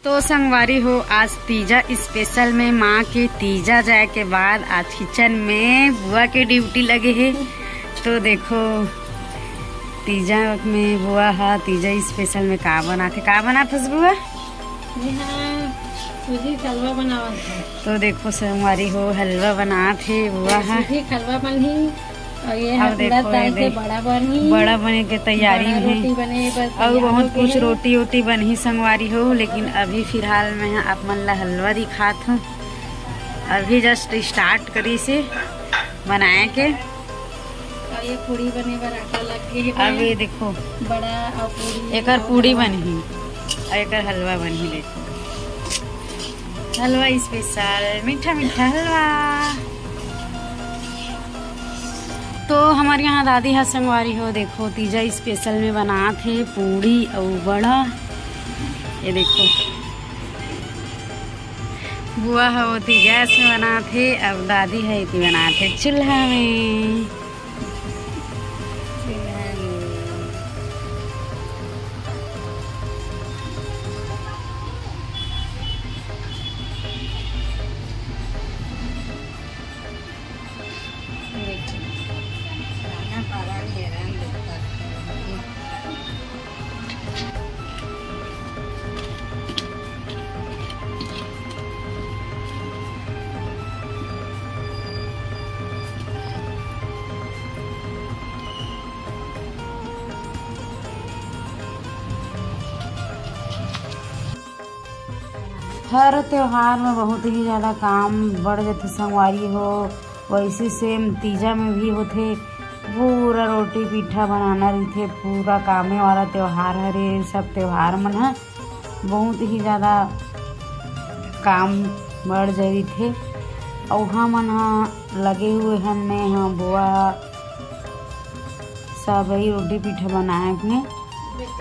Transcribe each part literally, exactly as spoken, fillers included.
तो संगवारी हो, आज तीजा स्पेशल में माँ के तीजा जाए के बाद आज किचन में बुआ के ड्यूटी लगे हे। तो देखो, तीजा में बुआ हा तीजा स्पेशल में का बनाथे, का बनाथस बुआ? यहाँ सूजी के हलवा बनावत है। तो देखो संगवारी हो, हलवा बनाथे बुआ हा। सूजी के हलवा बनही। और ये अब है पूरा देखो, ये दाल से देख, बड़ा बनही। बड़ा बने के तैयारी बड़ा में है। रोटी बने, बस और तैयार बहुत हो कुछ गए। रोटी वोटी बनही संगवारी हो, लेकिन अभी फिलहाल मैं आप मन ला हलवा दिखात हूँ। अभी जस्ट स्टार्ट करी से बनाए के। और ये पूड़ी बने बर आटा लग गई है। अब ये देखो, बड़ा और पूड़ी एकर और पूड़ी हलवा। बनही और एकर हलवा बनही। देखो, हलवा स्पेशल, मीठा मीठा हलवा। तो हमारे यहाँ दादी हा संगवारी हो, देखो, तीजा स्पेशल में बनात हे पूड़ी अउ बड़ा। ये देखो, बुआ हा ओती गैस में बनात हे, अब दादी हा एती बनात हे चूल्हा में। हर त्योहार में बहुत ही ज्यादा काम बढ़ जाथे संगवारी हो। वैसे सेम तीजा में भी होथे, पूरा रोटी पीठा बनाना रहिथे, पूरा कामे वाला त्योहार हरे। सब त्योहार मन ह बहुत ही ज्यादा काम बढ़ जरिथे। अउ हमन ह लगे हुए हन, मैं ह, बुआ, सब ही रोटी पीठा बनाए में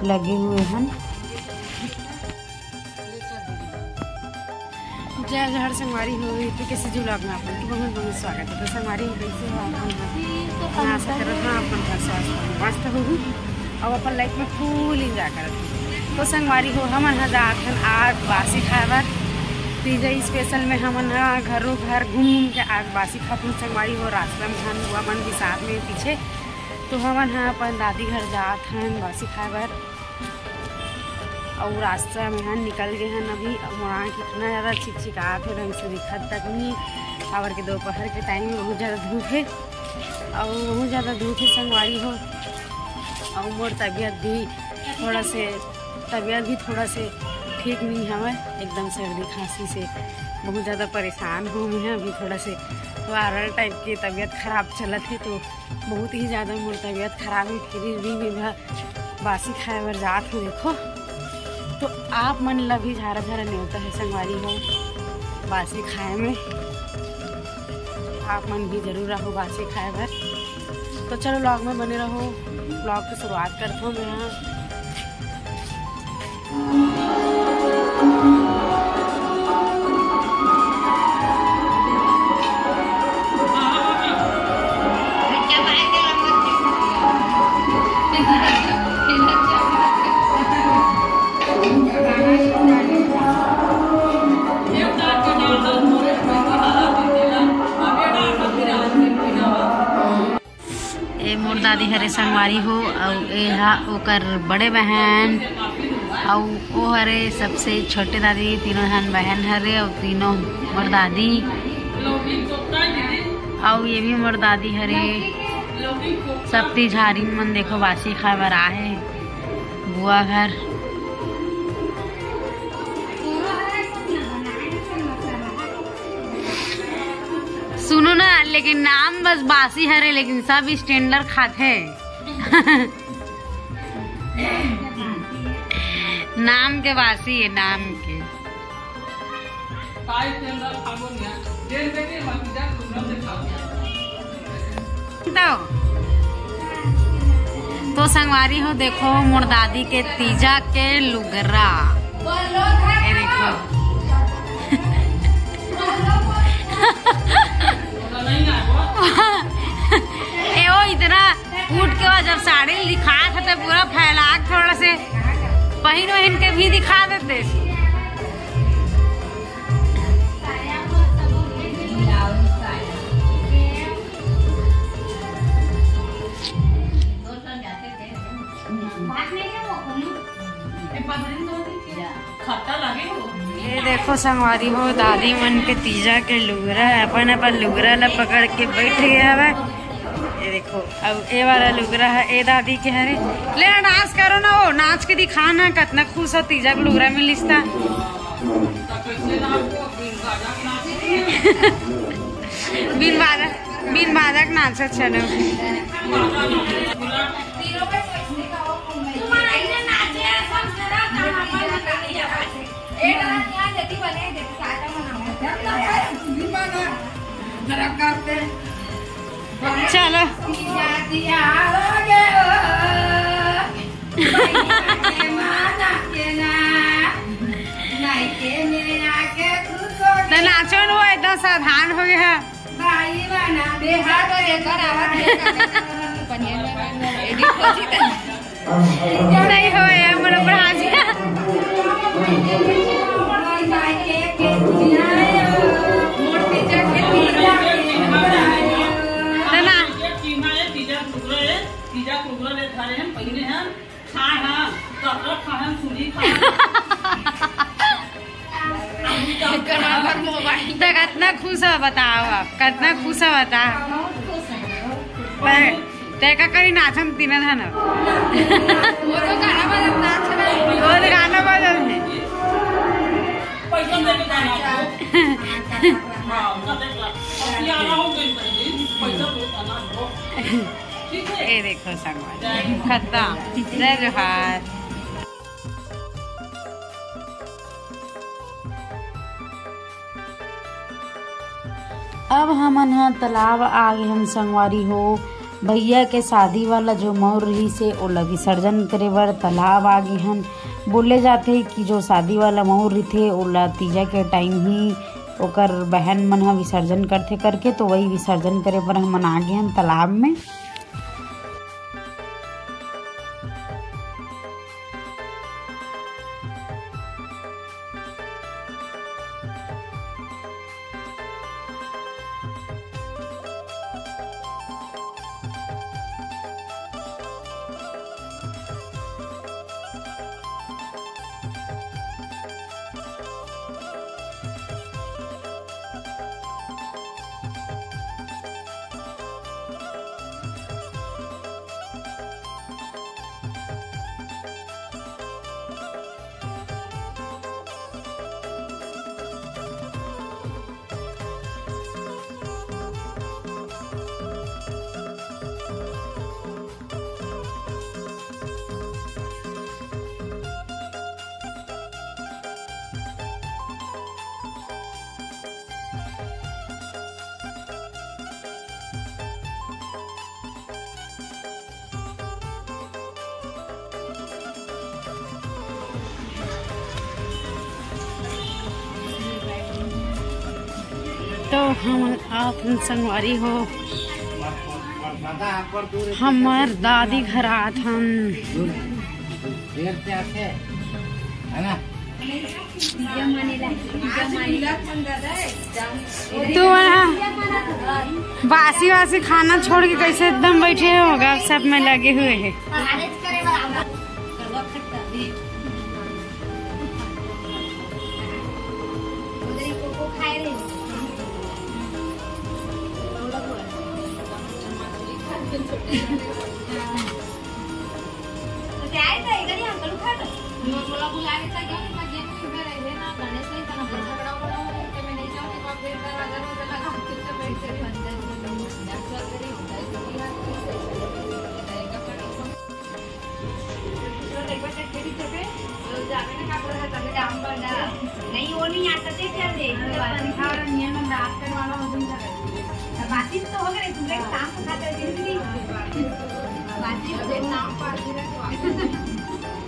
लगे हुए हन। जय जोहार संगवारी हो, यूपी के सीजू vlog में आप लोग के बहुत बहुत स्वागत है। तो संगवारी हो, कैसे हो आप मन? मैं आशा करत हूँ आप मन का स्वास्थ्य मस्त होही और अपन लाइफ में फुल एंजॉय करत हो। तो संगवारी हो, हमन ह जात हन आज बासी खाए बर। तीजा स्पेशल में हमन ह घरों घर घूम घूम के आज बासी खाथन संगवारी हो। रास्ता में हन बुआ मन भी साथ में पीछे, तो हमन ह अपन दादी घर जात हन बासी खाए बर। अउ रास्ता में हन निकल गए हन अभी। अउ वहाँ कितना ज्यादा चिकचिकात हे, ढंग से दिखत तक नहीं, काबर के दोपहर के टाइम में बहुत ज्यादा धूप हे, अउ बहुत ज्यादा धूप हे संगवारी हो। अउ मोर तबीयत भी थोड़ा से, तबीयत भी थोड़ा से ठीक नहीं हवय, एकदम सर्दी खांसी से बहुत ज्यादा परेशान हूँ मैं। अभी थोड़ा से वायरल टाइप के तबीयत खराब चलत हे, तो बहुत ही ज्यादा मोर तबीयत खराब हे, फिर भी मैं बासी खाए बर जात हूँ। देखो, तो आप मन ला भी झारा झारा नेवता है संगवारी हो, बासी खाए में आप मन भी जरूर रहो बासी खाए बर। तो चलो vlog में बने रहो, vlog की शुरुआत करता हूँ मैं यहाँ। ए मोर दादी हरे संगवारी हो, अउ ए हा ओकर बड़े बहन, अउ ओ हरे सबसे छोटे दादी। तीनों झन बहन हरे, अउ तीनों मोर दादी, अउ ये भी मोर दादी हरे। सब तीझारी मन देखो बासी खाए बर आहे बुआ घर। सुनो ना, लेकिन नाम बस बासी हरे, लेकिन सब स्टैंडर्ड खाथे। नाम के बासी है, नाम के। तो, तो संगवारी हो, देखो मोर दादी के तीजा के लुगरा, ये देखो। ए, वो इतना उठ के वो जब साड़ी दिखा थे तो पूरा फैला के थोड़ा से पहिन वहिन के भी दिखा देते। खट्टा लगे हो। ये देखो संगवारी हो, दादी मन के तीजा के लुगरा है, अपन अपन लुगरा ला पकड़ के बैठ गया है। ये देखो, अब ए वाला लुगरा है, ए दादी के हरे। ले नाच करो ना, वो नाच के दिखा ना, कितना खुश हो, तीजा के लुगरा मिलिस ता। बिन बाजा, बिन बाजा के नाच अच्छा ना। चलो। तो नाचो न, वो एकदम सावधान हो गया। नहीं हो, ये मोर ब्राज। तना। तीजा कुकरा ले धरे हम, पहले हम खाए हम, कटरा खाए हम, सुनी खाए हम। तो कितना खुश हो बताओ आप, कितना खुश हो बताओ। पर तेका करी नाचन तीन धन। वो तो गाना बजत नाच रहा है। वो तो गाना बजत है। पैसा दे के जाना। हाँ, उनका देख ला। अब ये आना हो गई पहले, पैसा दो, आना हो। ये देखो संगवारी, खत्म। जय जोहार। अब हमन ह तालाब आ गे हन संगवारी हो। भैया के शादी वाला जो मउर रहिस हे, ओला विसर्जन करे बर तालाब आ गे हन। बोले जाथे कि जो शादी वाला मउर रहिथे, ओला तीजा के टाइम ही ओकर बहन मन ह विसर्जन करथे करके, तो वही विसर्जन करे बर हमन आ गे हन तालाब में। तो हमन आत हन संगवारी हो, हमर दादी घर आत हन। तू मन ह बासी वासी खाना छोड़ के कैसे एकदम बैठे हो, गपशप में लगे हुए है। नहीं, वो नहीं आता थे क्या थे? बासी तो हो गए, तुम लोग शाम को खाते हो, दिन भी नहीं। बासी तो शाम को आती है।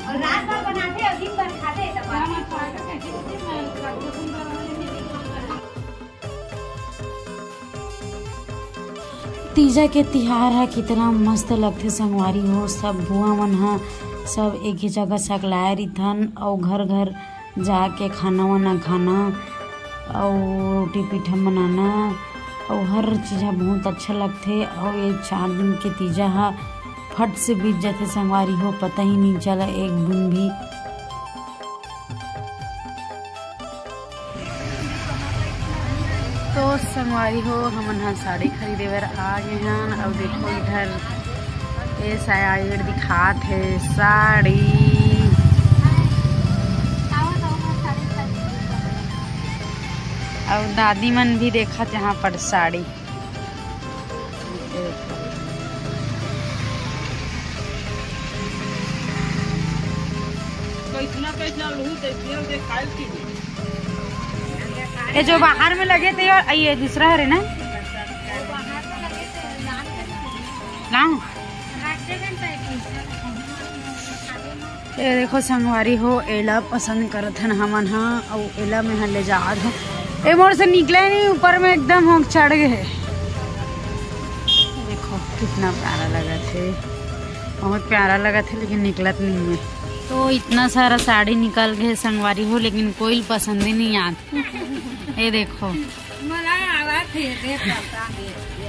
और रात भर बनाते और दिन भर खाते, तब बासी। तीजा के तिहार ह कितना मस्त लगथे संगवारी हो। सब बुआ मन ह सब एक ही जगह सकलाए रिथन अउ घर घर जाके खाना वाना खाना अउ रोटी पीठा बनाना अउ हर चीज ह बहुत अच्छा लगथे। अउ ये चार दिन के तीजा ह फट से बीत जाथे संगवारी हो, पता ही नहीं चला एक बूंद भी। तो संगवारी हो, हमन ह साड़ी खरीदे बर आ गे हन। अउ देखो इधर ए साइड दिखात हे साड़ी, अउ दादी मन भी देखत यहाँ पर साड़ी। कैसना कैसना लूट देखिए, देखाइल की। ये जो बाहर में लगे थे, और ये दूसरा हरे ना। लाऊं? ये देखो संगवारी हो, एला पसंद करत हन हमन ह, अउ एला में ह ले जात हन। ए मोर से निकले नहीं, ऊपर में एकदम हम चढ़ गए हे। देखो कितना प्यारा लगत हे, बहुत प्यारा लगत हे, लेकिन निकलत नहीं है। तो इतना सारा साड़ी निकल गए संगवारी हो, लेकिन कोई पसंद ही नहीं आत। ये देखो,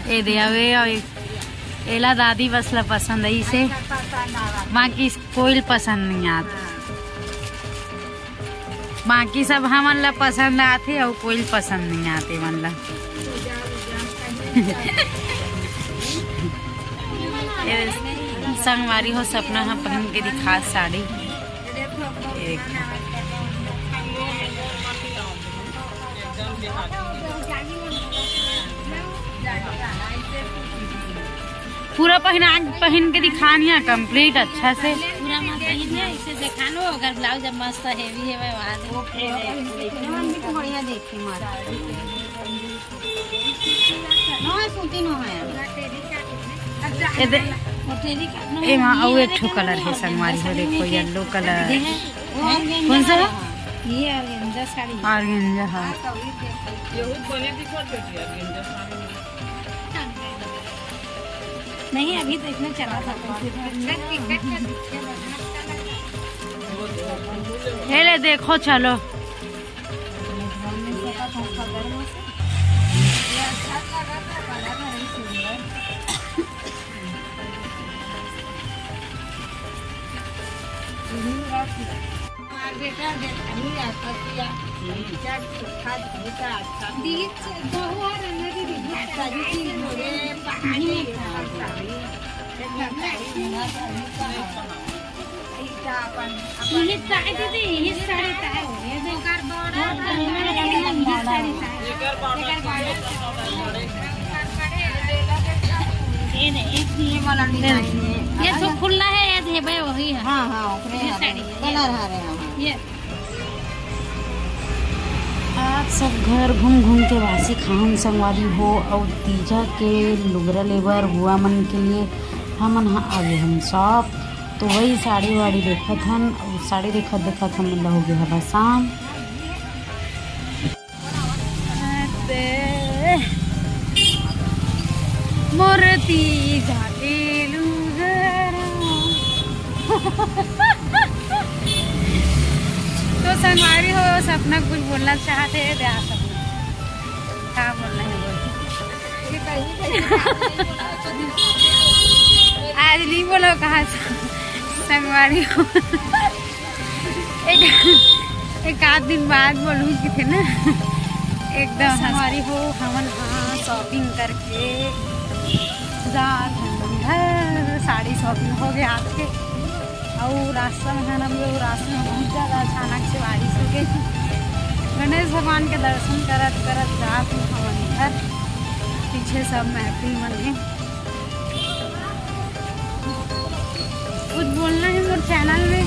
ये दे, अबे, अबे, एला दादी बस ला पसंद है इसे, बाकी कोई पसंद नहीं आत। बाकी सब हमन ला पसंद आथे अउ कोई पसंद नहीं आते मन ला। ये संगवारी हो, सपना ह पहन के दिखा साड़ी। ये देखो। पूरा पहना, पहन के दिखानिया complete अच्छा से। पूरा मत पहनिए, इसे दिखा लो। अगर ब्लाउज अब मस्त heavy है, मैं वहाँ दे। ओके, बढ़िया देखी मार। नो है, सूती नो है। ये दे, ए माँ, अउ एक ठो colour है संगवारी हो, देखो yellow colour। कौन सा है? ये organza साड़ी। Organza, हाँ। नहीं, अभी तो इसमें चला था। ये ले देखो, चलो। ये सब खुला है, ये देबे वही है। हाँ, हाँ, ओकरे ये हरे। साड़ी। Colour हरे, हाँ। ये। आप सब घर घूम घूम के वासी खाहन संगवारी हो, अउ तीजा के लुगरा लेबर बुआ मन के लिए हमन ह आगे हन shop। तो वही साड़ी वाड़ी देखत हन, अउ साड़ी देखत देखत हमन ला हो गया हला शाम। ते मोर तीजा के लुगरा। तो संगवारी हो, सपना कुछ बोलना चाहते हैं, दे आ सपना, क्या बोलना है बोल। आज नहीं बोलो कहाँ से संगवारी हो। एक, एक आध दिन बाद बोलूँ कि थे ना, एकदम संगवारी हो, हमन हाँ shopping करके जात हन घर। साड़ी shopping हो गया आज के। अउ रास्ता में है ना, अभी वो रास्ता में बहुत ज़्यादा अचानक से बारिश हो गई। गणेश भगवान के दर्शन करत करत जात हन हमन घर। पीछे सब महफिल मन है। कुछ बोलना है मोर channel में?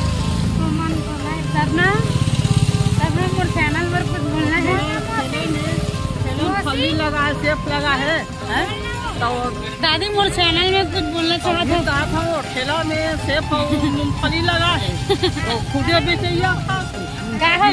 सपना, सपना मोर channel पर कुछ बोलना है? Channel में, channel में फली लगा है, सेब लगा है, हैं? तो दादी मोर channel में कुछ बोलना चाहत हो? चाहत हो, ठेला में सेब और मूंगफली लगा है, तो खुदे बेचैया। का है?